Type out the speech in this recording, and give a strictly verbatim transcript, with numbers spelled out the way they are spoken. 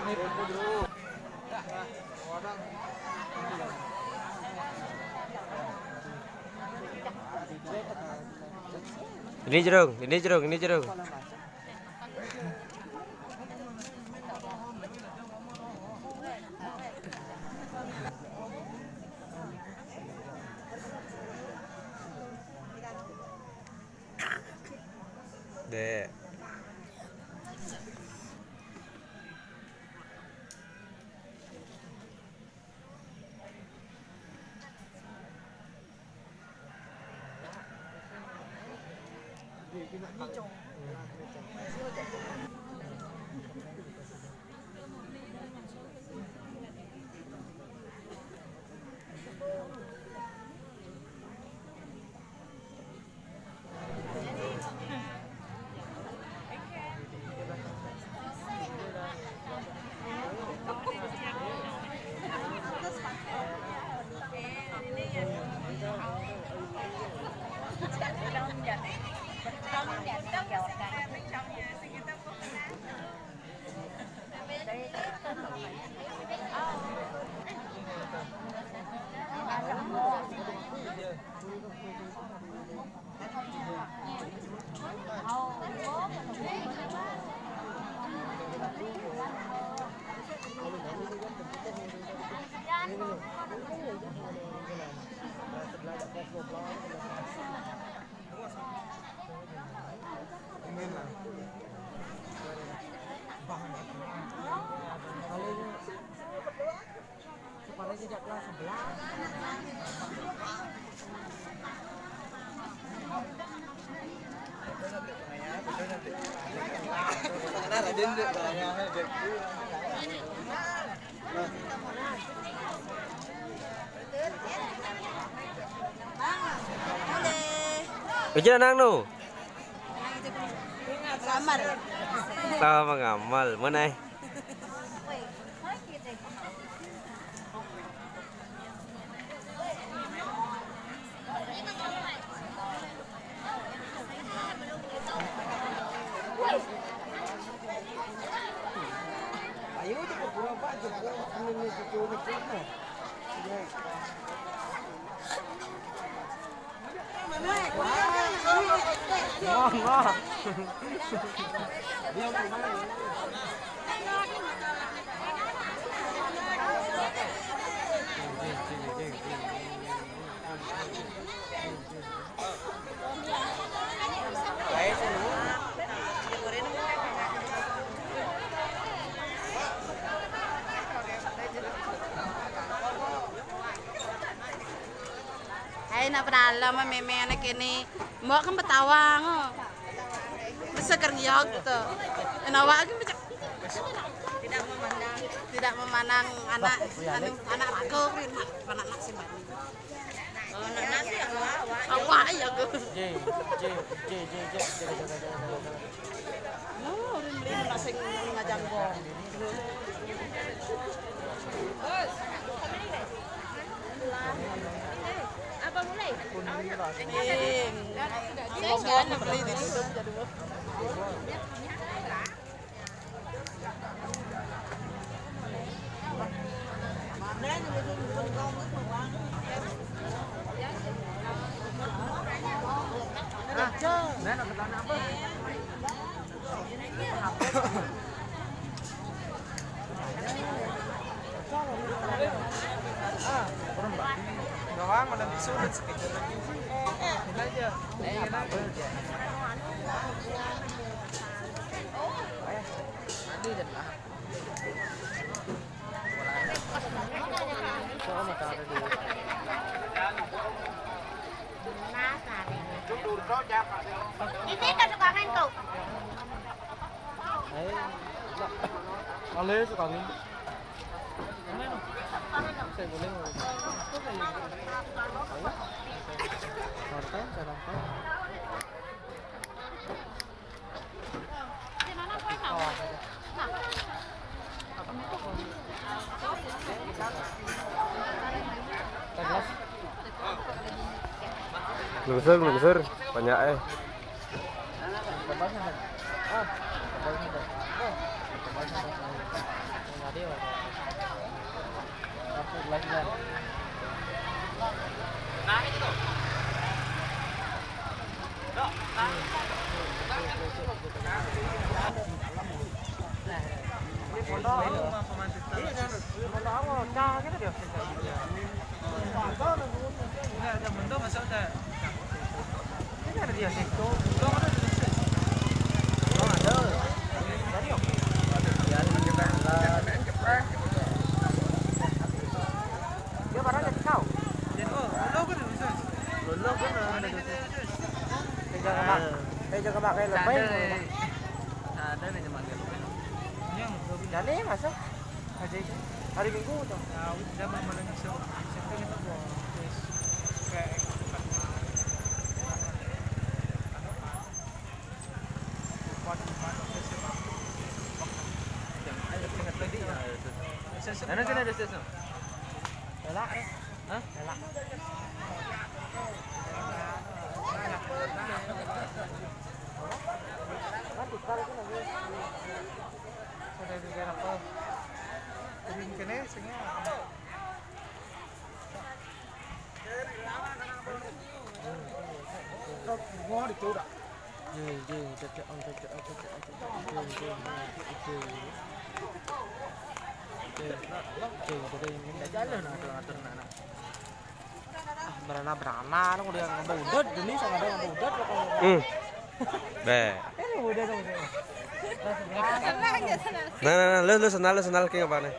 Ini jeruk, ini jeruk, ini jeruk. Dek. Ujan nang nu. Sama. Sama ngamal, mana eh? Hai, nak penalam meme anak ini. Mbok kan petawang. Seger ngiok gitu. Enak wae gitu. Tidak memandang, tidak memandang anak, anu, anak raga kuwi, anak, anak sing bani. Kalau anak nasi ya awak. Awak ya aku. J, J, J, J, J, jaga, jaga, jaga, jaga. Oh, urun beli anak sing ngajang gong. Apa mulai? Sing. Sing, kan beli di situ. Doang, udah disulut sekejap lagi. Ini aja. Ini aja. Nanti aja lah. Ini kan tukangnya tuh. Ale sekali. Saya boleh. Ayo. Santai, santai. Lungsur, lungsur, banyak eh. Dia barang dari kau. Lolo kan? Lolo kan? Dia jangan mak-, dia jangan makai lebih. Ada nih makai lebih. Jadi masuk hari, hari Minggu tuh. Ya, udah malam masuk. Siapa kita buat? Terus kayak Mana sini ada station? Elak, eh. Hah? Elak. Kan tukar itu lagi. Sudah dikira apa? Jadi kene sini. Berana-berana, lu udah ngambil udah, ini sama ada ngambil udah, lo kalau Hmm. Be. Ini udah dong, udah. Tenang aja, tenang. Nah, nah, nah, lu, lu sendal, lu sendal kayak apa nih?